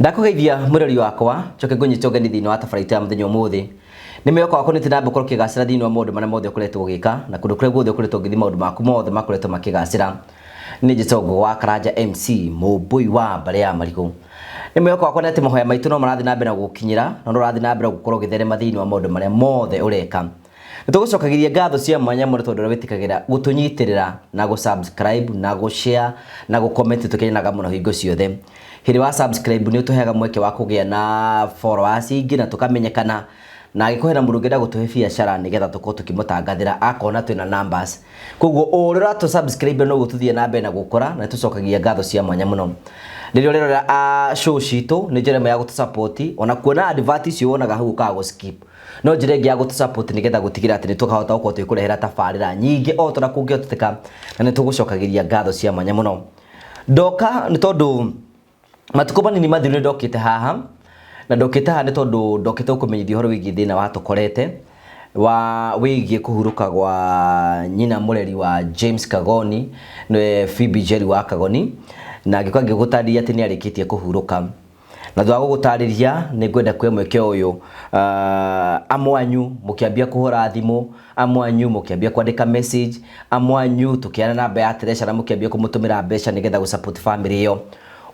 Ndakũgeithia mwĩrori wakwa, njoke ngũnyite ũgeni thĩinĩ wa tabarĩra itũ ya mũthenya ũmũthĩ. Nĩ mwĩhoko wakwa nĩ ũthiĩ na mbere gũkorwo ũkĩgacĩra thĩinĩ wa maũndũ marĩa mothe ũkoretwo ũgĩka na kũndũ kũrĩa guothe ũkoretwo ũgĩthiĩ maũndũ maku mothe makoretwo makĩgacĩra. Nĩ njĩtagwo wa Karanja MC, mũmbũi wa mbarĩ ya marigũ. Nĩ mwĩhoko wakwa nĩ atĩ mahoya maitũ no marathiĩ na mbere na gũgũkinyĩra na no ũrathiĩ na mbere gũkorwo ũgĩtherema thĩinĩ wa maũndũ marĩa mothe ũreka. Nĩ tũgũcokagĩria ngatho cia mwanya mũno tondũ ũrĩa wĩtĩkagĩra gũtũnyitĩrĩra na gũ subscribe na gũ share na gũ comment tũkenaga mũno hingo ciothe. Hĩndĩ wa subscribe nĩ ũtũheaga mweke wa kũgĩa na followers ingĩ na tũkamenyekana na angĩkorwo hena mũndũ ũngĩenda gũtũhe biacara nĩgetha tũkorwo tũkĩmũtangathĩra akona twĩna numbers. Koguo o ũrĩa ũratũ subscribe noguo tũthiĩ na mbere na gũkũra na nĩtũcokagia ngatho cia mwanya mũno. Rĩrĩa ũrerorera show citũ nĩ njĩra ĩmwe ya gũtũ support ona kuona advert icio wonaga hau ũkaga gũ skip. No njĩra ĩngĩ ya gũtũ support nĩgetha gũtigĩrĩra atĩ nĩtũkahota gũkorwo twĩkũrehera tabarĩra nyingĩ o ta ũrĩa kũngĩhotekeka na nĩtũgũcokagĩria ngatho cia mwanya mũno. Ndoka nĩ tondũ matukũ manini mathiru nĩ ndokĩte haha na ndokĩte haha nĩ tondũ ndokĩte gũkũmenyithia ũhoro wĩgiĩ thĩna watũkorete wa wĩgiĩ kũhurũka gwa nyina mũreri wa James Kagoni nĩwe Phoebe Njeri wa Kagoni na ngĩkorwo ngĩgũtarĩria atĩ nĩ arĩkĩtie kũhurũka. Na thutha wa gũgũtarĩria nĩ ngwenda kuoya mweke ũyũ amwe anyu mũkĩambia kũhũra thimũ, amwe anyu mũkĩambia kwandĩka message, amwe anyu tũkĩheana namba ya treasurer mũkĩambia kũmũtũmĩra mbeca nĩgetha gũ support family ĩyo.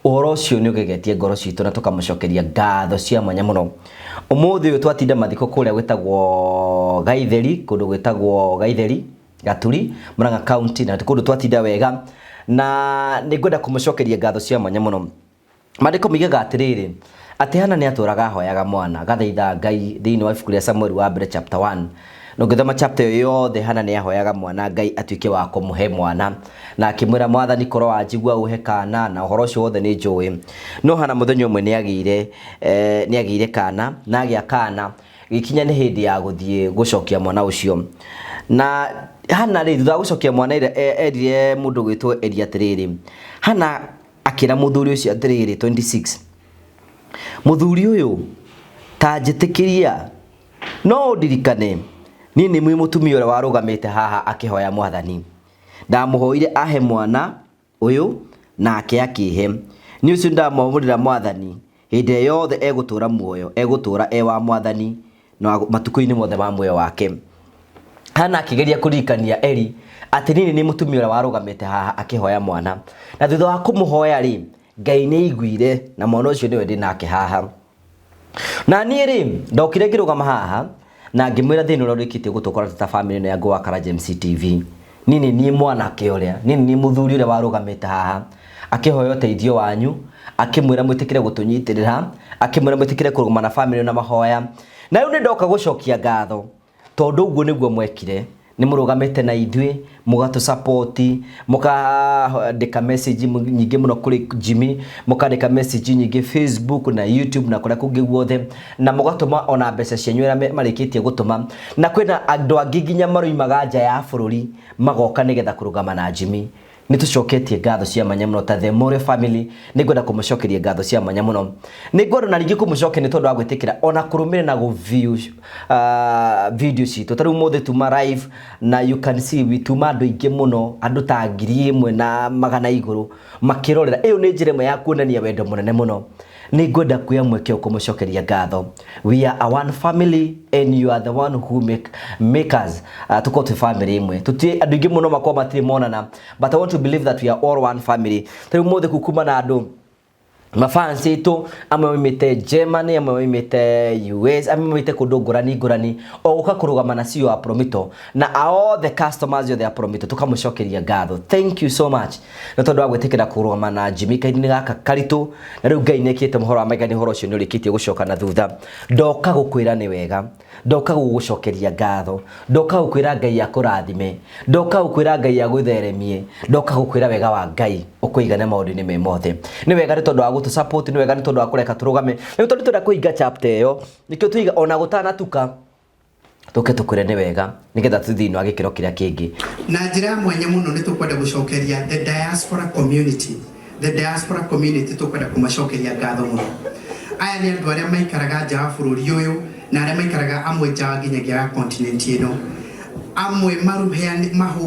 Ũhoro ũcio nĩ ũgegetie ngoro citũ na tũkamũcokeria ngatho cia mwanya mũno. Ũmũthĩ ũyũ twatinda mathiko kũrĩa gwĩtagwo Gaitheri, kũndũ gwĩtagwo Gaitheri, Gaturi, Murang'a County, na kũndũ twatinda wega na nĩ ngwenda kũmũcokeria ngatho cia mwanya mũno. Maandĩko moigaga atĩrĩrĩ, atĩ Hana nĩ atũraga ahoyaga mwana, agathaitha Ngai thĩinĩ wa ibuku rĩa Samueli wa mbere chapter 1. Na ũngĩthoma chapter ĩyo yothe Hana nĩ ahoyaga mwana Ngai atuĩke wa kũmũhe mwana. Na akĩmwĩra mwathani korwo wanjigua ũhe kana na ũhoro ũcio wothe nĩ njũĩ. No Hana mũthenya ũmwe nĩ agĩire eh, nĩ agĩire kana na agĩa kana gĩkinya nĩ hĩndĩ ya gũthiĩ gũcokia mwana ũcio. Na Hana rĩ thutha wa gũcokia mwana erire mũndũ ũgwĩtwo Eli atĩrĩrĩ, Hana Akĩra mũthuri ũcio atĩrĩrĩ, 26 Mũthuri ũyũ, ta njĩtĩkĩria, no ũndirikane, niĩ nĩ niĩ mũtumia ũrĩa warũgamĩte haha akĩhoya Mwathani. Ndamũhoire ahe mwana ũyũ, nake akĩĩhe. Nĩ ũcio nĩndamwamũrĩra Mwathani, hĩndĩ ĩrĩa yothe egũtũũra muoyo, egũtũũra e wa Mwathani na matukũ-inĩ mothe ma muoyo wake. Hana akĩgeria kũririkania Eli atĩ niĩ nĩ niĩ mũtumia ũrĩa warũgamĩte haha akĩhoya mwana. Na thutha wa kũmũhoya rĩ, Ngai nĩ aiguire na mwana ũcio nĩwe ndĩ nake haha. Na niĩ rĩ, ndokire ngĩrũgama haha na ngĩmwĩra thĩna ũrĩa ũrĩkĩtie gũtũkora ta famĩlĩ ĩno ya Ngũa Karanja MCTV. Niĩ nĩ niĩ mwanake ũrĩa, niĩ nĩ niĩ mũthuri ũrĩa warũgamĩte haha akĩhoya ũteithio wanyu, akĩmwĩra mwĩtĩkĩre gũtũnyitĩrĩra, akĩmwĩra mwĩtĩkĩre kũrũgama na famĩlĩ na mahoya. Na rĩu nĩ ndoka gũcokia ngatho tondũ ũguo nĩguo mwekire, nĩ mũrũgamĩte na ithuĩ, mũgatũ support, mũkandĩka message nyingĩ mũno kũrĩ Jimmy, mũkandĩka message nyingĩ Facebook na YouTube na kũrĩa kũngĩ guothe, na mũgatũma ona mbeca cianyu arĩa marĩkĩtie gũtũma. Na kwĩna andũ angĩ nginya maroimaga nja ya bũrũri magoka nĩgetha kũrũgama na Jimmy. Nĩ tũcoketie ngatho cia mwanya mũno ta The More Family, nĩ ngwenda kũmũcokeria ngatho cia mwanya mũno. Nĩ ngwenda na rĩngĩ kũmũcokeria nĩ tondũ wa gwĩtĩkĩra ona kũrũmĩrĩra na gũ view video citũ. Ta rĩu ũmũthĩ tuma live na you can see we tuma andũ aingĩ mũno, andũ ta 1,100 igũrũ makĩrorera. Ĩyo nĩ njĩra ĩmwe ya kuonania wendo mũnene mũno. Nĩ ngwenda kuoya mweke ũyũ kũmũcokeria ngatho. We are a one family and you are the one who make us tũkorwo twĩ family ĩmwe. Tũtirĩ andũ aingĩ mũno makorwo matirĩ monana, but I want to believe that we are all one family. Ta rĩu ũmũthĩ kuma na andũ mafans itũ amwe maumĩte Germany, amwe maumĩte US, amwe maumĩte kũndũ ngũrani ngũrani, o gũka kũrũgama na CEO wa Promito na all the customers othe a Promito, tũkamũcokeria ngatho. Thank you so much nĩ tondũ wa gwĩtĩkĩra kũrũgama na Jimmy kahinda-inĩ gaka karitũ. Na rĩu Ngai nĩekĩte mũhoro wa magegania, ũhoro ũcio nĩ ũrĩkĩtie gũcoka na thutha. Ndoka gũkwĩra nĩ wega, ndoka gũgũcokeria ngatho, ndoka gũkwĩra Ngai akũrathime, ndoka gũkwĩra Ngai agũtheremie, ndoka gũkwĩra wega wa Ngai ũkũigane maũndũ-inĩ me mothe. Nĩ wega nĩ tondũ wa gũtũ support, nĩ wega nĩ tondũ wa kũreka tũrũgame. Rĩu tondũ tũrenda kũhinga chapter ĩyo, nĩkĩo tũiga ona gũtanatuka tũke tũkwĩre nĩ wega nĩgetha tũthiĩ thĩinĩ wa gĩkĩro kĩrĩa kĩngĩ. Na njĩra ya mwanya mũno nĩ tũkwenda gũcokeria the diaspora community, the diaspora community tũkwenda kũmacokeria ngatho mũno. Aya nĩ andũ arĩa maikaraga nja wa bũrũri ũyũ na arĩa maikaraga amwe nja nginyagia ya continent ĩno. Amwe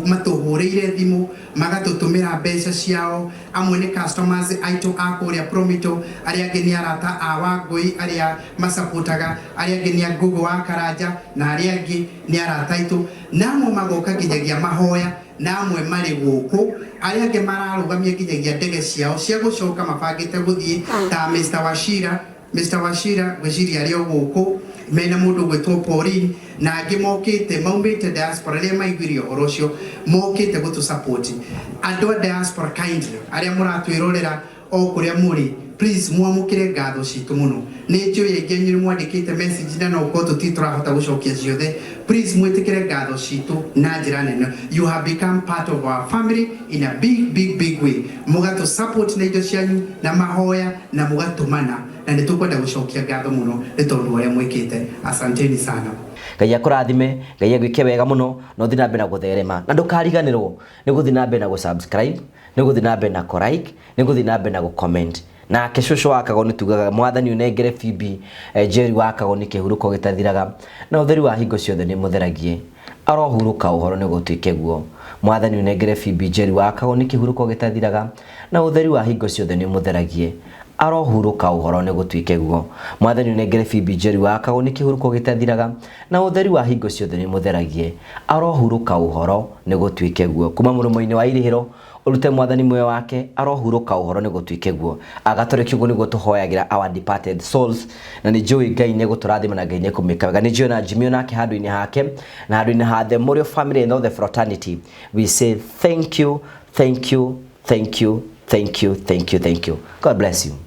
matũhũrĩire thimũ magatũtũmĩra mbeca ciao, amwe nĩ customers aitũ a kũrĩa Promito, arĩa angĩ nĩ arata a Wangũi arĩa macapotaga, arĩa angĩ nĩ a Google wa Karanja, na arĩa angĩ nĩ arata aitũ, na amwe magoka nginyagia mahoya, na amwe marĩ gũkũ, arĩa angĩ mararũgamia nginyagia ndege ciao cia gũcoka mabangĩte gũthiĩ ta Mr. Wachira. Mr. Wachira ngwĩciria arĩ o gũkũ mena mũndũ ũgwĩtwo Pauline, na angĩ mokĩte maumĩte diaspora rĩrĩa maiguire ũhoro ũcio mokĩte gũtũ support. Andũ a diaspora, kindly, arĩa mũratwĩrorera o kũrĩa mũrĩ, please mwamũkĩre ngatho citũ mũno. Nĩ njũĩ aingĩ anyu nĩ mwandĩkĩte message na no ũkorwo tũtirĩ tũrahota gũcokia ciothe. Please mwĩtĩkĩre ngatho citũ na njĩra nene. You have become part of our family in a big, big, big way. Mũgatũ support na indo cianyu na mahoya na mũgatũmana, na nĩ tũkwenda gũcokia ngatho mũno nĩ tondũ wa ũrĩa mwĩkĩte. Asanteni sana. Ngai akũrathime, Ngai agwĩke wega mũno, na ũthiĩ na mbere na gũtherema, na ndũkariganĩrwo nĩ gũthiĩ na mbere na gũ-subscribe, nĩ gũthiĩ na mbere na kũ-like, nĩ gũthiĩ na mbere na gũ-comment. Nake cũcũ wa Kago nĩ tugaga mwathani ũnengere Phoebe Njeri wa Kago nĩ kĩhurũko gĩtathiraga, na ũtheri wa hingo ciothe nĩ mũtheragie, arohurũka ũhoro nĩ gũtuĩke guo. Mwathani ũnengere Phoebe Njeri wa Kago nĩ kĩhurũko gĩtathiraga, na ũtheri wa hingo ciothe nĩ mũtheragie, arohurũka ũhoro nĩ gũtuĩke guo. Mwathani ũnengere Phoebe Njeri wa Kago nĩ kĩhurũko gĩtathiraga, na ũtheri wa hingo ciothe nĩ mũtheragie, arohurũka ũhoro nĩ gũtuĩke guo. Kuma mũromo-inĩ wa irĩhĩro ũrute mwathani muoyo wake, arohurũka ũhoro nĩ gũtuĩke guo. Agatoreki ũguo nĩguo tũhoyagĩra our departed souls, na nĩ njũĩ Ngai nĩ egũtũrathima na Ngai nĩ ekũmĩka wega. Nĩ njũĩ na Jimmy onake handũ-inĩ hake na handũ-inĩ ha the Mũrĩo family and all the fraternity, we say thank you, thank you, thank you, thank you, thank you, thank you. God bless you.